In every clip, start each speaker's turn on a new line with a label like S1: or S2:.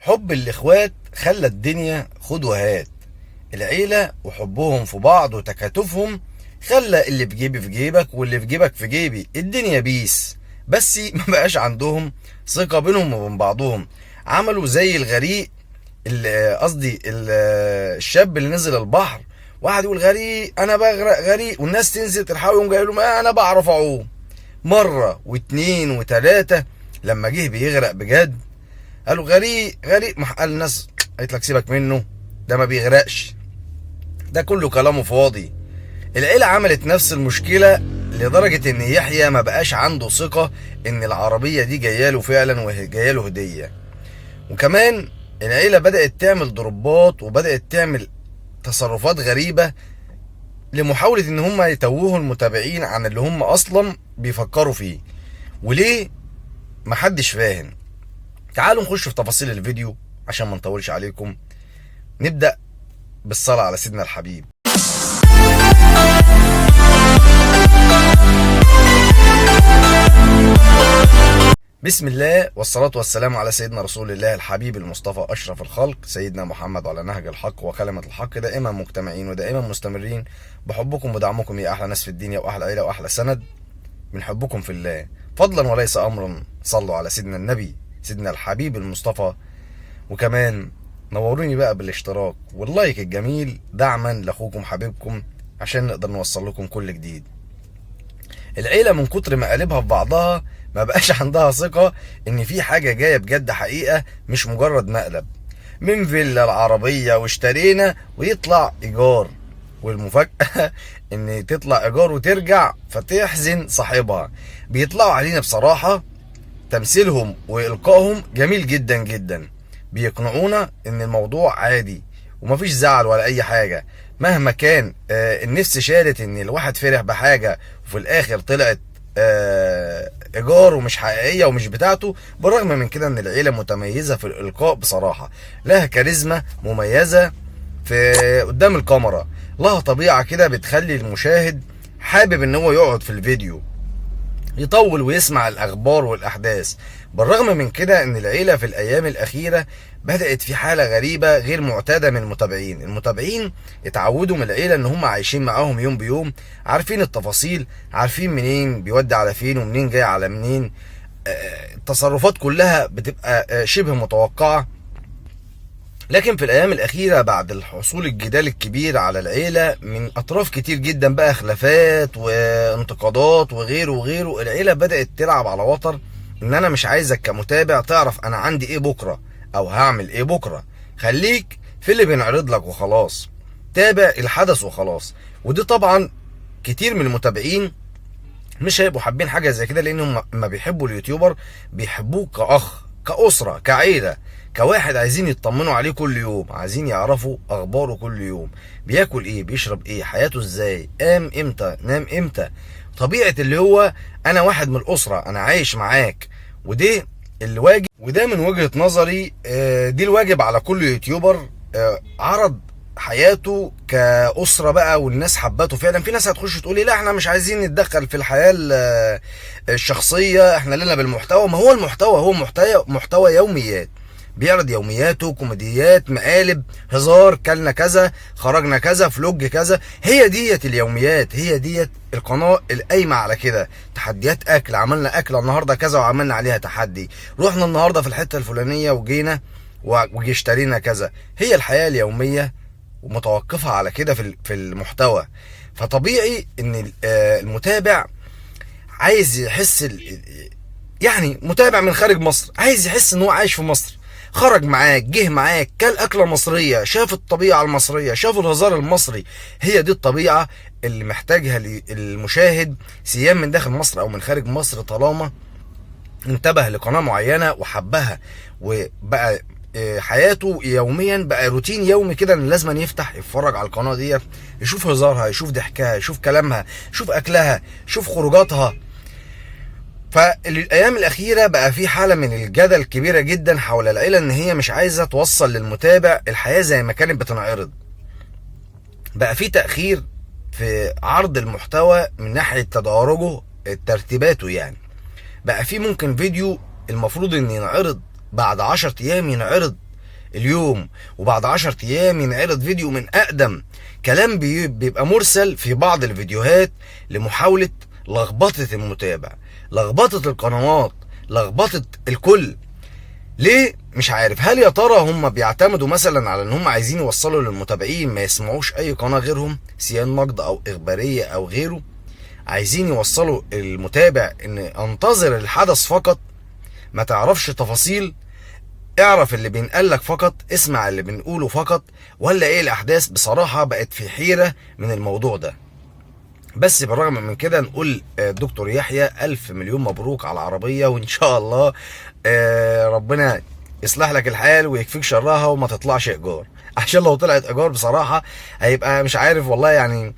S1: حب الاخوات خلى الدنيا خد وهات. العيلة وحبهم في بعض وتكاتفهم خلى اللي في جيبي في جيبك واللي في جيبك في جيبي، الدنيا peace. بس ما بقاش عندهم ثقة بينهم وبين بعضهم. عملوا زي الغريق، قصدي الشاب اللي نزل البحر وقعد يقول غريق انا بغرق غريق، والناس تنزل تلحقه يقوم جاي لهم انا بعرف اعوم. مرة واتنين وتلاتة، لما جه بيغرق بجد قالوا غريق غريق، ما قال الناس قالت لك سيبك منه ده ما بيغرقش، ده كله كلامه فاضي. العيلة عملت نفس المشكلة لدرجة ان يحيى ما بقاش عنده ثقة ان العربية دي جاياله فعلا وجاياله هدية. وكمان العيلة بدأت تعمل ضربات وبدأت تعمل تصرفات غريبة لمحاولة ان هم يتوهوا المتابعين عن اللي هم اصلا بيفكروا فيه، وليه محدش فاهم. تعالوا نخش في تفاصيل الفيديو عشان ما نطولش عليكم. نبدأ بالصلاة على سيدنا الحبيب. بسم الله والصلاة والسلام على سيدنا رسول الله الحبيب المصطفى أشرف الخلق سيدنا محمد، على نهج الحق وكلمة الحق دائما مجتمعين ودائما مستمرين بحبكم ودعمكم يا أحلى ناس في الدنيا وأحلى عيلة وأحلى سند. بنحبكم في الله فضلا وليس أمرا. صلوا على سيدنا النبي سيدنا الحبيب المصطفى. وكمان نوروني بقى بالاشتراك واللايك الجميل دعما لأخوكم حبيبكم عشان نقدر نوصل لكم كل جديد. العيلة من كتر ما قلبها في بعضها ما بقاش عندها ثقة ان في حاجة جاية بجد حقيقة مش مجرد مقلب. من فيلا العربية واشترينا ويطلع ايجار، والمفاجأة ان تطلع ايجار وترجع فتحزن صاحبها. بيطلعوا علينا بصراحة، تمثيلهم وإلقائهم جميل جدا جدا، بيقنعونا ان الموضوع عادي ومفيش زعل ولا اي حاجة مهما كان. النفس شالت ان الواحد فرح بحاجة وفي الاخر طلعت ايجار ومش حقيقية ومش بتاعته. بالرغم من كده ان العيلة متميزة في الالقاء بصراحة، لها كاريزما مميزة في قدام الكاميرا، لها طبيعة كده بتخلي المشاهد حابب ان هو يقعد في الفيديو يطول ويسمع الاخبار والاحداث. بالرغم من كده ان العيلة في الايام الاخيرة بدأت في حالة غريبة غير معتادة من المتابعين. المتابعين اتعودوا من العيلة ان هم عايشين معاهم يوم بيوم، عارفين التفاصيل، عارفين منين بيودي على فين ومنين جاي على منين. التصرفات كلها بتبقى شبه متوقعة. لكن في الايام الاخيرة بعد الحصول الجدال الكبير على العيلة من اطراف كتير جدا بقى، خلافات وانتقادات وغيره وغيره، العيلة بدأت تلعب على وتر ان انا مش عايزك كمتابع تعرف انا عندي ايه بكرة او هعمل ايه بكرة، خليك في اللي بنعرض لك وخلاص، تابع الحدث وخلاص. ودي طبعا كتير من المتابعين مش هيبقوا حابين حاجة زي كده، لانهم ما بيحبوا اليوتيوبر، بيحبوه كأخ كأسرة كعيلة كواحد، عايزين يطمنوا عليه كل يوم، عايزين يعرفوا اخباره كل يوم، بياكل ايه، بيشرب ايه، حياته ازاي، قام امتى، نام امتى، طبيعة اللي هو انا واحد من الاسرة، انا عايش معاك. وده الواجب، وده من وجهة نظري دي الواجب على كل يوتيوبر عرض حياته كأسرة بقى والناس حبته فعلا. في ناس هتخش تقولي لا احنا مش عايزين نتدخل في الحياة الشخصية، احنا لنا بالمحتوى. ما هو المحتوى هو محتوى يوميات، بيعرض يومياته، كوميديات، مقالب، هزار، كلنا كذا، خرجنا كذا، فلوج كذا. هي ديت اليوميات، هي ديت القناة القايمة على كده. تحديات اكل، عملنا اكل النهارده كذا وعملنا عليها تحدي، رحنا النهارده في الحتة الفلانية وجينا وجي اشترينا كذا. هي الحياة اليومية ومتوقفة على كده في المحتوى. فطبيعي ان المتابع عايز يحس يعني متابع من خارج مصر عايز يحس ان هو عايش في مصر، خرج معاك، جه معاك، كل أكلة مصرية، شاف الطبيعة المصرية، شاف الهزار المصري. هي دي الطبيعة اللي محتاجها المشاهد سيان من داخل مصر أو من خارج مصر، طالما انتبه لقناة معينة وحبها وبقى حياته يوميا بقى روتين يومي كده، ان لازم يفتح يتفرج على القناة ديت، يشوف هزارها، يشوف ضحكها، يشوف كلامها، يشوف أكلها، يشوف خروجاتها. فالايام الاخيرة بقى في حاله من الجدل كبيرة جدا حول العيلة، ان هي مش عايزه توصل للمتابع الحياة زي ما كانت بتنعرض. بقى في تاخير في عرض المحتوى من ناحية تدارجه ترتيباته، يعني بقى في ممكن فيديو المفروض ان ينعرض بعد 10 ايام ينعرض اليوم، وبعد 10 ايام ينعرض فيديو من اقدم. كلام بيبقى مرسل في بعض الفيديوهات لمحاولة لخبطة المتابع، لخبطة القنوات، لخبطة الكل. ليه؟ مش عارف. هل يا ترى هم بيعتمدوا مثلا على ان هم عايزين يوصلوا للمتابعين ما يسمعوش اي قناة غيرهم، سيان نقد او اخبارية او غيره؟ عايزين يوصلوا المتابع ان انتظر الحدث فقط، ما تعرفش تفاصيل، اعرف اللي بينقلك فقط، اسمع اللي بنقوله فقط، ولا ايه الاحداث؟ بصراحة بقت في حيرة من الموضوع ده. بس بالرغم من كده نقول دكتور يحيى 1000 مليون مبروك على العربية، وإن شاء الله ربنا يصلح لك الحال ويكفيك شرها وما تطلعش إيجار، عشان لو طلعت إيجار بصراحة هيبقى مش عارف والله، يعني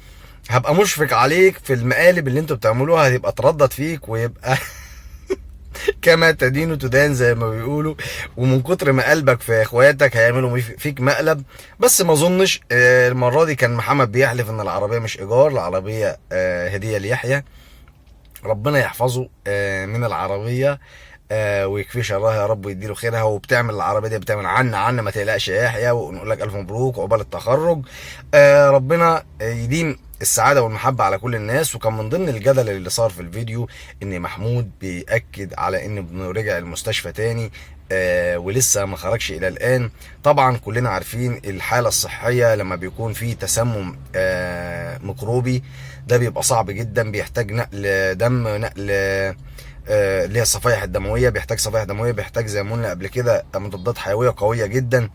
S1: هبقى مشفق عليك في المقالب اللي انتوا بتعملوها، هتبقى تردد فيك ويبقى كما تدين تدان زي ما بيقولوا، ومن كتر ما قلبك في اخواتك هيعملوا فيك مقلب. بس ما اظنش. المرة دي كان محمد بيحلف ان العربية مش ايجار، العربية هديه ليحيى، ربنا يحفظه من العربية ويكفيه شرها يا رب ويديله خيرها. وبتعمل العربية دي بتعمل عنا عنا، ما تقلقش يا يحيى، ونقول لك الف مبروك وعقبال التخرج. ربنا يديم السعادة والمحبة على كل الناس. وكان من ضمن الجدل اللي صار في الفيديو ان محمود بيأكد على ان ابنه رجع المستشفى تاني ولسه ما خرجش الى الان. طبعا كلنا عارفين الحالة الصحية لما بيكون في تسمم ميكروبي ده بيبقى صعب جدا، بيحتاج نقل دم، نقل اللي هي الصفائح الدموية، بيحتاج صفائح دموية، بيحتاج زي ما قلنا قبل كده مضادات حيوية قوية جدا.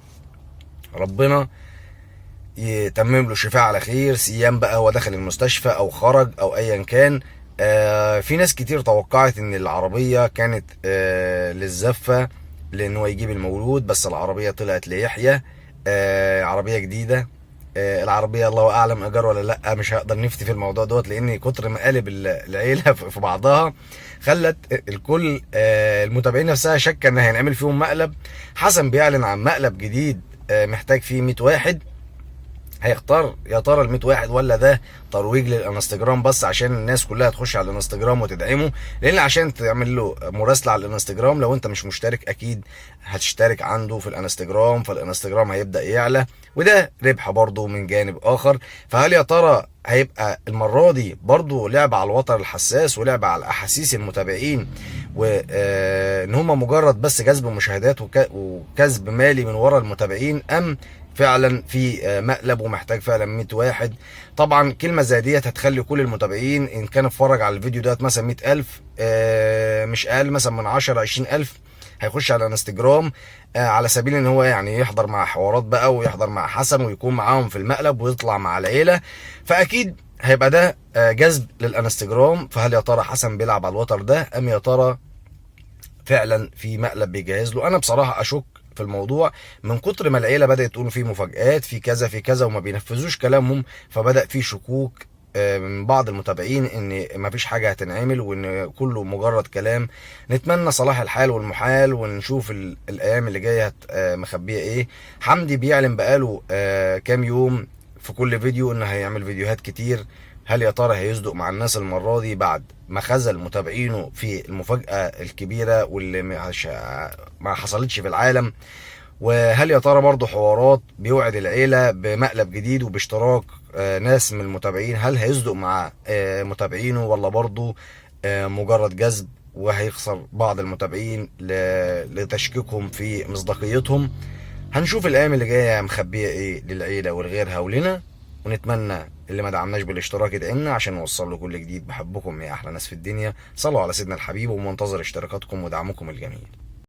S1: ربنا يتمم له شفاء على خير، سيام بقى هو دخل المستشفى او خرج او ايا كان. في ناس كتير توقعت ان العربية كانت للزفة لان هو يجيب المولود، بس العربية طلعت ليحيى، عربية جديدة. العربية الله اعلم ايجار ولا لا، مش هقدر نفتي في الموضوع دوت، لان كتر مقالب العيلة في بعضها خلت الكل المتابعين نفسها شك ان هينعمل فيهم مقلب. حسن بيعلن عن مقلب جديد محتاج فيه 100 واحد، هيختار يا ترى ال 100 واحد ولا ده ترويج للانستجرام بس عشان الناس كلها تخش على الانستجرام وتدعمه؟ لان عشان تعمل له مراسله على الانستجرام لو انت مش مشترك اكيد هتشترك عنده في الانستجرام، فالانستجرام هيبدا يعلى، وده ربح برضه من جانب اخر. فهل يا ترى هيبقى المرة دي برضه لعب على الوتر الحساس ولعب على احاسيس المتابعين، وان هم مجرد بس جذب مشاهدات وكسب مالي من ورا المتابعين، ام فعلا في مقلب ومحتاج فعلا 100 واحد؟ طبعا كلمة زي ديت هتخلي كل المتابعين ان كان اتفرج على الفيديو دوت مثلا 100,000، مش اقل مثلا من 10 20,000 هيخش على انستجرام على سبيل ان هو يعني يحضر مع حوارات بقى ويحضر مع حسن ويكون معاهم في المقلب ويطلع مع العيلة، فاكيد هيبقى ده جذب للانستجرام. فهل يا ترى حسن بيلعب على الوتر ده، ام يا ترى فعلا في مقلب بيجهز له؟ انا بصراحة اشك في الموضوع من كتر ما العيلة بدات تقول في مفاجآت في كذا في كذا وما بينفذوش كلامهم، فبدا في شكوك من بعض المتابعين ان ما فيش حاجة هتنعمل وان كله مجرد كلام. نتمنى صلاح الحال والمحال، ونشوف الايام اللي جاية مخبيه ايه. حمدي بيعلن بقاله كام يوم في كل فيديو ان هيعمل فيديوهات كتير، هل يا ترى هيصدق مع الناس المرة دي بعد ما خذل متابعينه في المفاجأة الكبيرة واللي ما حصلتش في العالم؟ وهل يا ترى برضه حوارات بيوعد العيلة بمقلب جديد وباشتراك ناس من المتابعين، هل هيصدق مع متابعينه ولا برضه مجرد جذب وهيخسر بعض المتابعين لتشكيكهم في مصداقيتهم؟ هنشوف الأيام اللي جاية مخبية ايه للعيلة ولغيرها ولنا، ونتمنى اللي ما دعمناش بالاشتراك يدعمنا عشان نوصل له كل جديد. بحبكم يا احلى ناس في الدنيا، صلوا على سيدنا الحبيب، ومنتظر اشتراكاتكم ودعمكم الجميل.